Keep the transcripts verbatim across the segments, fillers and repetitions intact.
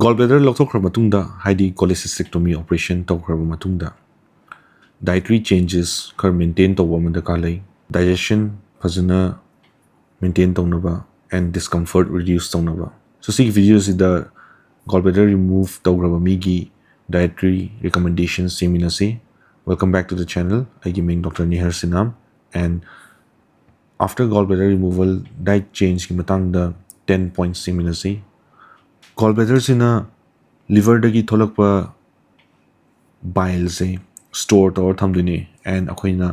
Gall bladder ꯂꯧꯊꯣꯛꯈ꯭ꯔ ꯃꯇꯨꯡꯗ, ꯍꯥꯏꯗꯤ cholecystectomy operation ꯇꯧꯈ꯭ꯔꯕ ꯃꯇꯨꯡꯗ, dietary changes ꯈꯔ maintain ꯇꯧꯕ ꯑꯃ ꯗꯔꯀꯥꯔ ꯂꯩ꯫ Digestion ꯐꯖꯅ maintain ꯇꯧꯅꯕ and discomfort reduce ꯇꯧꯅꯕ꯫ So ꯁꯤꯒꯤ video ꯁꯤꯗ gall bladder remove ꯇꯧꯈ꯭ꯔꯕ ꯃꯤꯒꯤ dietary recommendations ꯌꯦꯡꯃꯤꯟꯅꯁꯤ꯫ Welcome back to the channel. ꯑꯩꯒꯤ ꯃꯤꯡ Doctor ꯅꯤꯍꯔ ꯁꯤꯅꯥꯝ, and after gall bladder removal diet change ꯀꯤ ꯃꯇꯥꯡꯗ ten points ꯌꯦꯡꯃꯤꯟꯅꯁꯤ꯫ Gall bladder ꯁꯤꯅ liver ꯗꯒꯤ ꯊꯣꯛꯂꯛꯄ bile ꯁꯦ store ꯇꯧꯔ ꯊꯝꯗꯣꯏꯅꯦ, and ꯑꯩꯈꯣꯏꯅ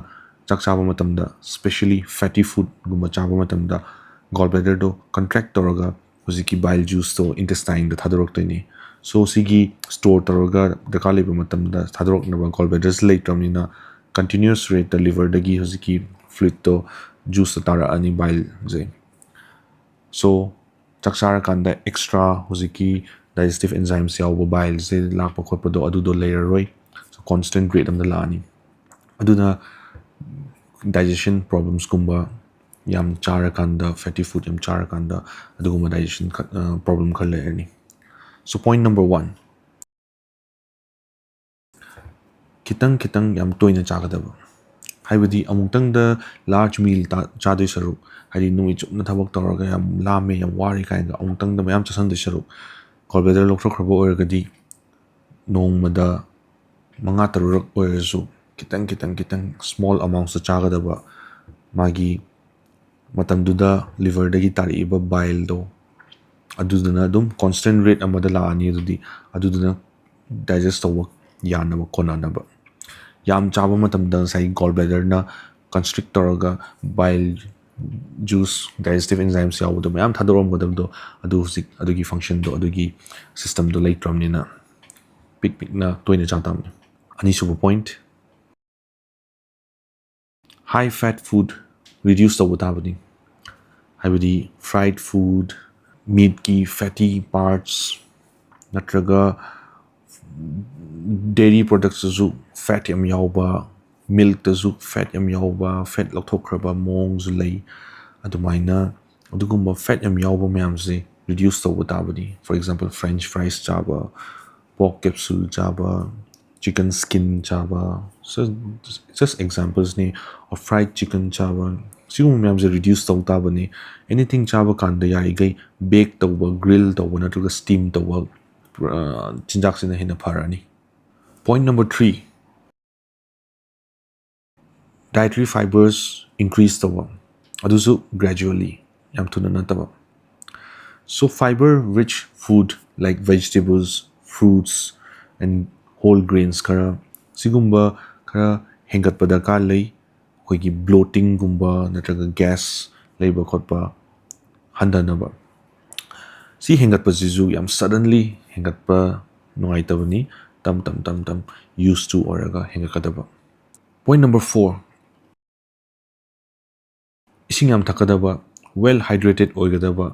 ꯆꯥꯛ ꯆꯥꯕ ꯃꯇꯝꯗ, specially fatty food ꯒꯨꯝꯕ ꯆꯥꯕ ꯃꯇꯝꯗ, gall bladder ꯗꯣ contract ꯇꯧꯔꯒ ꯍꯧꯖꯤꯛꯀꯤ bile juice ꯇꯣ intestine ꯗ ꯊꯥꯗꯣꯔꯛꯇꯣꯏꯅꯦ꯫ So ꯁꯤꯒꯤ store ꯇꯧꯔꯒ ꯗꯔꯀꯥꯔ ꯂꯩꯕ ꯃꯇꯝꯗ ꯊꯥꯗꯣꯔꯛꯅꯕ gall bladder ꯁꯤ ꯂꯩꯇ꯭ꯔꯕꯅꯤꯅ, continuous rate ꯇ liver ꯗꯒꯤ ꯍꯧꯖꯤꯛꯀꯤ fluid ꯇꯣ, juice ꯇꯣ ꯇꯥꯔꯛꯑꯅꯤ, bile ꯁꯦ꯫ So ꯆꯥꯛ ꯆꯥꯔꯀꯥꯟꯗ extra ꯍꯧꯖꯤꯛꯀꯤ digestive enzymes ꯌꯥꯎꯕ bile ꯁꯦ ꯂꯥꯛꯄ ꯈꯣꯠꯄꯗꯣ, ꯑꯗꯨꯗꯣ ꯂꯩꯔꯔꯣꯏ꯫ So constant rate ꯑꯃꯗ ꯂꯥꯛꯑꯅꯤ꯫ ꯑꯗꯨꯅ digestion problems ꯀꯨꯝꯕ, ꯌꯥꯝ ꯆꯥꯔꯀꯥꯟꯗ, fatty food ꯌꯥꯝ ꯆꯥꯔꯀꯥꯟꯗ ꯑꯗꯨꯒꯨꯝꯕ digestion ꯈ-, ꯑ, problem ꯈꯔ ꯂꯩꯔꯅꯤ꯫ So point number one, ꯈꯤꯇꯪ ꯈꯤꯇꯪ ꯌꯥꯝ ꯇꯣꯏꯅ ꯆꯥꯒꯗꯕ꯫ ꯍꯥꯏꯕꯗꯤ ꯑꯃꯨꯛꯇꯪꯗ large meal ꯇꯥ-, ꯆꯥꯗꯣꯏ ꯁꯔꯨꯛ, ꯍꯥꯏꯗꯤ ꯅꯨꯃꯤꯠ ꯆꯨꯞꯅ ꯊꯕꯛ ꯇꯧꯔꯒ ꯌꯥꯝ ꯂꯥꯝꯃꯦ, ꯌꯥꯝ ꯋꯥꯔꯦ ꯀꯥꯏꯅꯒ ꯑꯃꯨꯛꯇꯪꯗ ꯃꯌꯥꯝ ꯆꯥꯁꯤꯟꯗꯣꯏ ꯁꯔꯨꯛ, gall bladder ꯂꯧꯊꯣꯛꯈ꯭ꯔꯕ ꯑꯣꯏꯔꯒꯗꯤ ꯅꯣꯡꯃꯗ ꯃꯉꯥ ꯇꯔꯨꯛꯔꯛ ꯑꯣꯏꯔꯁꯨ ꯈꯤꯇꯪ ꯈꯤꯇꯪ ꯈꯤꯇꯪ small amounts ꯇ ꯆꯥꯒꯗꯕ꯫ ꯃꯥꯒꯤ ꯃꯇꯝꯗꯨꯗ liver ꯗꯒꯤ ꯇꯥꯔꯛꯏꯕ bile ꯗꯣ, ꯑꯗꯨꯗꯨꯅ ꯑꯗꯨꯝ constant rate ꯑꯃꯗ ꯂꯥꯛꯑꯅꯤ꯫ ꯑꯗꯨꯗꯤ ꯑꯗꯨꯗꯨꯅ digest ꯇꯧꯕ ꯌꯥꯅꯕ ꯈꯣꯠꯅꯅꯕ꯫ ꯌꯥꯝ ꯆꯥꯕ ꯃꯇꯝꯗ ꯉꯁꯥꯏꯒꯤ gall bladder ꯅ constrict ꯇꯧꯔꯒ bile juice, digestive enzymes ꯌꯥꯎꯕꯗꯣ ꯃꯌꯥꯝ ꯊꯥꯗꯣꯔꯛꯑꯝꯒꯗꯕꯗꯣ, ꯑꯗꯨ ꯍꯧꯖꯤꯛ ꯑꯗꯨꯒꯤ function ꯗꯣ, ꯑꯗꯨꯒꯤ system ꯗꯣ ꯂꯩꯇ꯭ꯔꯕꯅꯤꯅ ꯄꯤꯛ ꯄꯤꯛꯅ ꯇꯣꯏꯅ ꯆꯥ ꯇꯥꯕꯅꯤ꯫ ꯑꯅꯤꯁꯨꯕ point, high fat food reduce ꯇꯧꯕ ꯇꯥꯕꯅꯤ꯫ ꯍꯥꯏꯕꯗꯤ fried food, meat ꯀꯤ fatty parts, ꯅꯠꯇ꯭ꯔꯒ dairy products ꯇꯁꯨ fat ꯌꯥꯝ ꯌꯥꯎꯕ, milk ꯇꯁꯨ fat ꯌꯥꯝ ꯌꯥꯎꯕ, fat ꯂꯧꯊꯣꯛꯈ꯭ꯔꯕ ꯃꯑꯣꯡꯁꯨ ꯂꯩ꯫ ꯑꯗꯨꯃꯥꯏꯅ ꯑꯗꯨꯒꯨꯝꯕ fat ꯌꯥꯝ ꯌꯥꯎꯕ ꯃꯌꯥꯝꯁꯦ ꯔꯤꯗ꯭ꯌꯨꯁ ꯇꯧꯕ ꯇꯥꯕꯅꯤ꯫ For example, French fries ꯆꯥꯕ, pork capsule ꯆꯥꯕ, chicken skin ꯆꯥꯕ, just examples ꯅꯤ꯫ Or fried chicken ꯆꯥꯕ, ꯁꯤꯒꯨꯝꯕ ꯃꯌꯥꯝꯁꯦ ꯔꯤꯗ꯭ꯌꯨꯁ ꯇꯧ ꯇꯥꯕꯅꯤ꯫ Anything ꯆꯥꯕ ꯀꯥꯟꯗ ꯌꯥꯔꯤꯈꯩ ꯕꯦꯛ ꯇꯧꯕ, ꯒ꯭ꯔꯤꯜ ꯇꯧꯕ ꯅꯠꯇ꯭ꯔꯒ ꯁ꯭ꯇꯤꯝ ꯇꯧꯕ ꯆꯤꯟꯖꯥꯛꯁꯤꯅ ꯍꯦꯟꯅ ꯐꯔꯅꯤ꯫ Point number three, dietary fibers increase ꯇꯧꯕ, ꯑꯗꯨꯁꯨ gradually, ꯌꯥꯝ ꯊꯨꯅ ꯅꯠꯇꯕ꯫ So fiber rich food like vegetables, fruits and whole grains ꯈꯔ, ꯁꯤꯒꯨꯝꯕ ꯈꯔ ꯍꯦꯟꯒꯠꯄ ꯗꯔꯀꯥꯔ ꯂꯩ꯫ ꯑꯩꯈꯣꯏꯒꯤ ꯕ꯭ꯂꯣꯇꯤꯡꯒꯨꯝꯕ ꯅꯠꯇ꯭ꯔꯒ ꯒ꯭ꯌꯥꯁ ꯂꯩꯕ ꯈꯣꯠꯄ ꯍꯟꯊꯅꯕ꯫ ꯁꯤ ꯍꯦꯟꯒꯠꯄꯁꯤꯁꯨ ꯌꯥꯝ ꯁꯗꯟꯂꯤ ꯍꯦꯟꯒꯠꯄ ꯅꯨꯡꯉꯥꯏꯇꯕꯅꯤ꯫ ꯇꯝ ꯇꯝ ꯇꯝ ꯇꯝ ꯌꯨꯁ ꯇꯨ ꯑꯣꯏꯔꯒ ꯍꯦꯟꯒꯠꯀꯗꯕ꯫ Point number four, ꯏꯁꯤꯡ ꯌꯥꯝ ꯊꯛꯀꯗꯕ, ꯋꯦꯜ ꯍꯥꯏꯗ꯭ꯔꯦꯇꯦꯠ ꯑꯣꯏꯒꯗꯕ,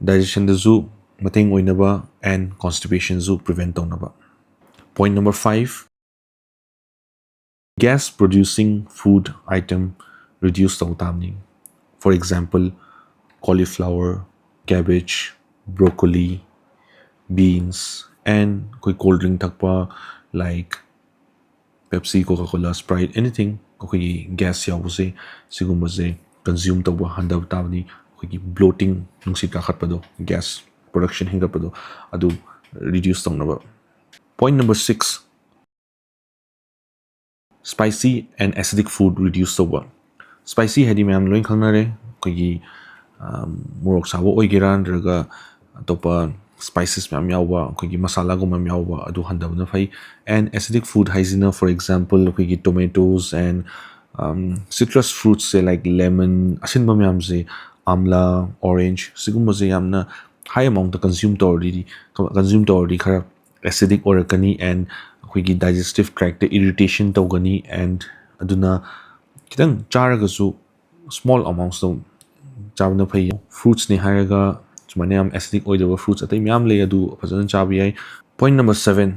ꯗꯥꯏꯖꯦꯁꯟꯗꯁꯨ ꯃꯇꯦꯡ ꯑꯣꯏꯅꯕ and constipation ꯁꯨ prevent ꯇꯧꯅꯕ꯫ Point number five, gas producing food item reduce ꯇꯧꯕ ꯇꯥꯕꯅꯤ꯫ For example, cauliflower, cabbage, broccoli, beans and ꯑꯩꯈꯣꯏ cold drink ꯊꯛꯄ like Pepsi, Coca Cola, Sprite, anything ꯑꯩꯈꯣꯏꯒꯤ gas ꯌꯥꯎꯕꯁꯦ, ꯁꯤꯒꯨꯝꯕꯁꯦ ꯀꯟꯖ꯭ꯌꯨꯝ ꯇꯧꯕ ꯍꯟꯊꯕ ꯇꯥꯕꯅꯤ꯫ ꯑꯩꯈꯣꯏꯒꯤ ꯕ꯭ꯂꯣꯇꯤꯡ, ꯅꯨꯡꯁꯤꯠ ꯀꯥꯈꯠꯄꯗꯣ, gas production ꯍꯦꯟꯒꯠꯄꯗꯣ, ꯑꯗꯨ ꯔꯤꯗ꯭ꯌꯨꯁ ꯇꯧꯅꯕ꯫ Point number six, spicy and acidic food reduce ꯇꯧꯕ꯫ Spicy ꯍꯥꯏꯗꯤ ꯃꯌꯥꯝ ꯂꯣꯏ ꯈꯪꯅꯔꯦ, ꯑꯩꯈꯣꯏꯒꯤ ꯃꯣꯔꯣꯛ ꯁꯥꯕ ꯑꯣꯏꯒꯦꯔꯥ ꯅꯠꯇ꯭ꯔꯒ ꯑꯇꯣꯞꯄ ꯁ꯭ꯄꯥꯏꯁꯦꯁ ꯃꯌꯥꯝ ꯌꯥꯎꯕ, ꯑꯩꯈꯣꯏꯒꯤ ꯃꯁꯥꯂꯥꯒꯨꯝꯕ ꯃꯌꯥꯝ ꯌꯥꯎꯕ, ꯑꯗꯨ ꯍꯟꯊꯕꯅ ꯐꯩ꯫ And acidic food ꯍꯥꯏꯁꯤꯅ, for example, ꯑꯩꯈꯣꯏꯒꯤ tomatoes and citrus fruits say, like lemon, ꯑꯁꯤꯟꯕ ꯃꯌꯥꯝꯁꯦ, ꯑꯝꯂꯥ, orange, ꯁꯤꯒꯨꯝꯕꯁꯦ ꯌꯥꯝꯅ high amount ꯇ ꯀꯟꯖ꯭ꯌꯨꯝ ꯇꯧꯔꯗꯤ, ꯀꯟꯖ꯭ꯌꯨꯝ ꯇꯧꯔꯗꯤ ꯈꯔ acidic ꯑꯣꯏꯔꯛꯀꯅꯤ and ꯑꯩꯈꯣꯏꯒꯤ digestive tract ꯇ irritation ꯇꯧꯒꯅꯤ꯫ And ꯑꯗꯨꯅ ꯈꯤꯇꯪ ꯆꯥꯔꯒꯁꯨ small amounts ꯇ ꯆꯥꯕꯅ ꯐꯩ꯫ Fruits ꯅꯤ ꯍꯥꯏꯔꯒ ꯁꯨꯃꯥꯏꯅ ꯌꯥꯝ acidic ꯑꯣꯏꯗꯕ fruits ꯑꯇꯩ ꯃꯌꯥꯝ ꯂꯩ, ꯑꯗꯨ ꯐꯖꯅ ꯆꯥꯕ ꯌꯥꯏ꯫ Point number seven,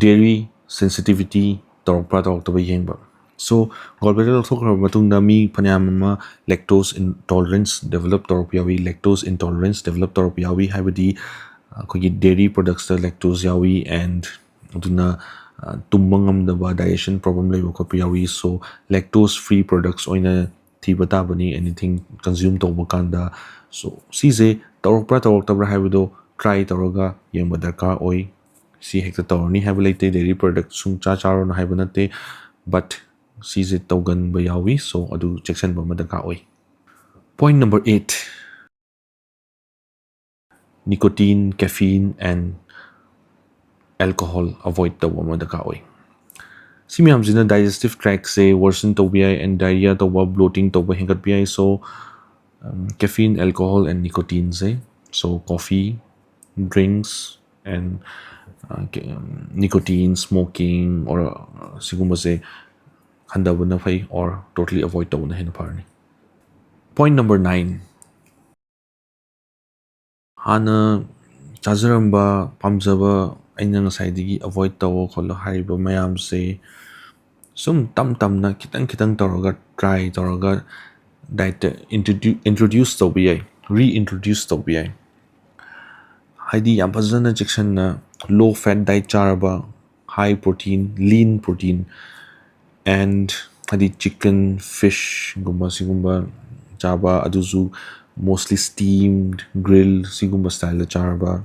dairy sensitivity ꯇꯧꯔꯛꯄ꯭ꯔꯥ ꯇꯧꯔꯛꯇꯕ ꯌꯦꯡꯕ꯫ So gallbladder ꯂꯧꯊꯣꯛꯈ꯭ꯔꯕ ꯃꯇꯨꯡꯗ ꯃꯤ ꯐꯅꯌꯥꯝ ꯑꯃ lactose intolerance develop ꯇꯧꯔꯛꯄ ꯌꯥꯎꯏ꯫ Lactose intolerance develop ꯇꯧꯔꯛꯄ ꯌꯥꯎꯏ ꯍꯥꯏꯕꯗꯤ ꯑꯩꯈꯣꯏꯒꯤ dairy productsꯇ lactose ꯌꯥꯎꯏ, and ꯑꯗꯨꯅ ꯇꯨꯝꯕ ꯉꯝꯗꯕ, digestion problem ꯂꯩꯕ ꯈꯣꯠꯄ ꯌꯥꯎꯏ꯫ So lactose free products ꯑꯣꯏꯅ ꯊꯤꯕ ꯇꯥꯕꯅꯤ anything consume ꯇꯧꯕ ꯀꯥꯟꯗ꯫ So ꯁꯤꯁꯦ ꯇꯧꯔꯛꯄ꯭ꯔꯥ ꯇꯧꯔꯛꯇꯕ꯭ꯔꯥ ꯍꯥꯏꯕꯗꯣ try ꯇꯧꯔꯒ ꯌꯦꯡꯕ ꯗꯔꯀꯥꯔ ꯑꯣꯏ꯫ ꯁꯤ ꯍꯦꯛꯇ ꯇꯧꯔꯅꯤ ꯍꯥꯏꯕ ꯂꯩꯇꯦ, dairy product ꯁꯨꯡꯆꯥ ꯆꯥꯔꯨꯅꯨ ꯍꯥꯏꯕ ꯅꯠꯇꯦ, but ꯁꯤꯁꯦ ꯇꯧꯒꯟꯕ ꯌꯥꯎꯏ꯫ So ꯑꯗꯨ ꯆꯦꯛꯁꯤꯟꯕ ꯑꯃ ꯗꯔꯀꯥꯔ ꯑꯣꯏ꯫ Point number eight, nicotine, caffeine and alcohol avoid ꯇꯧꯕ ꯑꯃ ꯗꯔꯀꯥꯔ ꯑꯣꯏ꯫ ꯁꯤ ꯃꯌꯥꯝꯁꯤꯅ digestive tractꯁꯦ worsen ꯇꯧꯕ ꯌꯥꯏ, and diarrhea ꯇꯧꯕ, bloating ꯇꯧꯕ ꯍꯦꯟꯒꯠꯄ ꯌꯥꯏ꯫ So caffeine, alcohol and nicotineꯁꯦ, so coffee, drinks and nicotine, smoking or ꯁꯤꯒꯨꯝꯕꯁꯦ ꯍꯟꯊꯕꯅ ꯐꯩ, or totally avoid ꯇꯧꯕꯅ ꯍꯦꯟꯅ ꯐꯔꯅꯤ꯫ Point number nine, ꯍꯥꯟꯅ ꯆꯥꯖꯔꯝꯕ, ꯄꯥꯝꯖꯕ, ꯑꯩꯅ ꯉꯁꯥꯏꯗꯒꯤ avoid ꯇꯧꯑꯣ ꯈꯣꯠꯂꯣ ꯍꯥꯏꯔꯤꯕ ꯃꯌꯥꯝꯁꯦ ꯁꯨꯝ ꯇꯝ ꯇꯝꯅ ꯈꯤꯇꯪ ꯈꯤꯇꯪ ꯇꯧꯔꯒ try ꯇꯧꯔꯒ dietꯇ introdu- introduce ꯇꯧꯕ ꯌꯥꯏ, reintroduce ꯇꯧꯕ ꯌꯥꯏ꯫ ꯍꯥꯏꯗꯤ ꯌꯥꯝ ꯐꯖꯅ ꯆꯦꯛꯁꯤꯟꯅ low fat diet ꯆꯥꯔꯕ, high protein, lean protein and ꯍꯥꯏꯗꯤ chicken, fishꯒꯨꯝꯕ ꯁꯤꯒꯨꯝꯕ ꯆꯥꯕ, ꯑꯗꯨꯁꯨ mostly steamed, grill ꯁꯤꯒꯨꯝꯕ styleꯗ ꯆꯥꯔꯕ,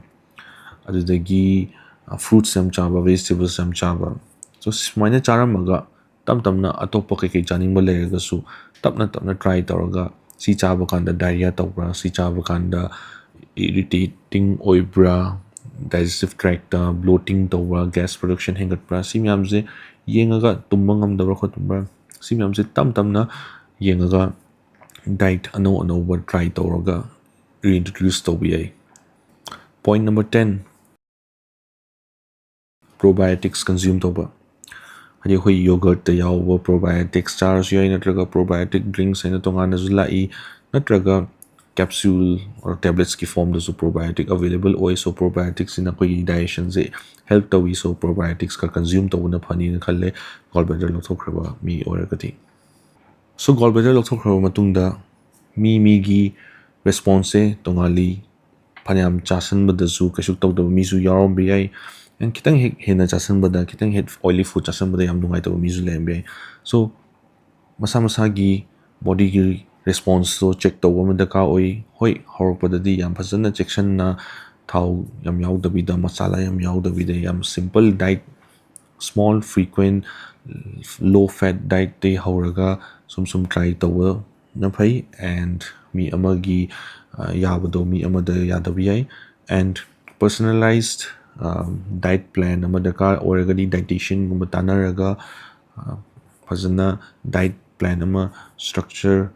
ꯑꯗꯨꯗꯒꯤ fruits ꯌꯥꯝ ꯆꯥꯕ, vegetables ꯌꯥꯝ ꯆꯥꯕ꯫ So ꯁꯨꯃꯥꯏꯅ ꯆꯥꯔꯝꯃꯒ ꯇꯞ ꯇꯞꯅ ꯑꯇꯣꯞꯄ ꯀꯩꯀꯩ ꯆꯥꯅꯤꯡꯕ ꯂꯩꯔꯒꯁꯨ ꯇꯞꯅ ꯇꯞꯅ try ꯇꯧꯔꯒ ꯁꯤ ꯆꯥꯕ ꯀꯥꯟꯗ diarrhea ꯇꯧꯕ꯭ꯔꯥ, ꯁꯤ ꯆꯥꯕ ꯀꯥꯟꯗ irritating ꯑꯣꯏꯕ꯭ꯔꯥ, digestive tractꯇ bloating ꯇꯧꯕ꯭ꯔꯥ, gas production ꯍꯦꯟꯒꯠꯄ꯭ꯔꯥ, ꯁꯤ ꯃꯌꯥꯝꯁꯦ ꯌꯦꯡꯉꯒ ꯇꯨꯝꯕ ꯉꯝꯗꯕ꯭ꯔꯥ ꯈꯣꯠꯇꯕ꯭ꯔꯥ, ꯁꯤ ꯃꯌꯥꯝꯁꯦ ꯇꯞ ꯇꯞꯅ ꯌꯦꯡꯉꯒ diet ꯑꯅꯧ ꯑꯅꯧꯕ try ꯇꯧꯔꯒ reintroduce ꯇꯧꯕ ꯌꯥꯏ꯫ Point number ten, probiotics consume ꯇꯧꯕ꯫ ꯍꯥꯏꯗꯤ ꯑꯩꯈꯣꯏ yogurtꯇ ꯌꯥꯎꯕ probiotics ꯆꯥꯔꯁꯨ ꯌꯥꯏ, ꯅꯠꯇ꯭ꯔꯒ probiotic drinks ꯍꯥꯏꯅ ꯇꯣꯉꯥꯟꯅꯁꯨ ꯂꯥꯛꯏ, ꯅꯠꯇ꯭ꯔꯒ capsule or tablets ꯀꯤ form ꯗꯁꯨ probiotic available ꯑꯣꯏ꯫ So probiotic ꯁꯤꯅ ꯑꯩꯈꯣꯏꯒꯤ digestion ꯁꯦ help ꯇꯧꯏ꯫ So probiotics ꯀ consume ꯇꯧꯕꯅ ꯐꯅꯤꯅ ꯈꯜꯂꯦ, gall bladder ꯂꯧꯊꯣꯛꯈ꯭ꯔꯕ ꯃꯤ ꯑꯣꯏꯔꯒꯗꯤ꯫ So gall bladder ꯂꯧꯊꯣꯛꯈ꯭ꯔꯕ ꯃꯇꯨꯡꯗ ꯃꯤ ꯃꯤꯒꯤ response ꯁꯦ ꯇꯣꯉꯥꯜꯂꯤ꯫ ꯐꯅꯌꯥꯝ ꯆꯥꯁꯟꯕꯗꯁꯨ ꯀꯩꯁꯨ ꯇꯧꯗꯕ ꯃꯤꯁꯨ ꯌꯥꯎꯔꯝꯕ ꯌꯥꯏ꯫ And ꯈꯤꯇꯪ ꯍꯦꯛ ꯍꯦꯟꯅ ꯆꯥꯁꯟꯕꯗ, ꯈꯤꯇꯪ ꯍꯦꯛ oily food ꯆꯥꯁꯟꯕꯗ ꯌꯥꯝ ꯅꯨꯡꯉꯥꯏꯇꯕ ꯃꯤꯁꯨ ꯂꯩꯔꯝꯕ ꯌꯥꯏ꯫ So ꯃꯁꯥ ꯃꯁꯥꯒꯤ body ꯒꯤ response ꯇꯣ check ꯇꯧꯕ ꯑꯃ ꯗꯔꯀꯥꯔ ꯑꯣꯏ꯫ ꯍꯣꯏ, ꯍꯧꯔꯛꯄꯗꯗꯤ ꯌꯥꯝ ꯐꯖꯅ ꯆꯦꯛꯁꯤꯟꯅ, ꯊꯥꯎ ꯌꯥꯝ ꯌꯥꯎꯗꯕꯤꯗ, ꯃꯁꯥꯂꯥ ꯌꯥꯝ ꯌꯥꯎꯗꯕꯤꯗ, ꯌꯥꯝ simple diet, small frequent low fat diet ꯇꯩ ꯍꯧꯔꯒ ꯁꯨꯝ ꯁꯨꯝ try ꯇꯧꯕꯅ ꯐꯩ꯫ And ꯃꯤ ꯑꯃꯒꯤ, ꯑ, ꯌꯥꯕꯗꯣ ꯃꯤ ꯑꯃꯗ ꯌꯥꯗꯕ ꯌꯥꯏ꯫ And personalized, ꯑ, diet plan ꯑꯃ ꯗꯔꯀꯥꯔ ꯑꯣꯏꯔꯒꯗꯤ dietitian ꯒꯨꯝꯕ ꯇꯥꯟꯅꯔꯒ, ꯑ, ꯐꯖꯅ diet plan ꯑꯃ, structure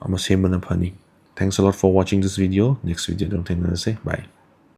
ꯑꯃ ꯁꯦꯝꯕꯅ ꯐꯅꯤ꯫ Thanks a lot for watching this video. Next video ꯗ ꯑꯃꯨꯛ ꯊꯦꯡꯅꯔꯁꯦ꯫ Bye.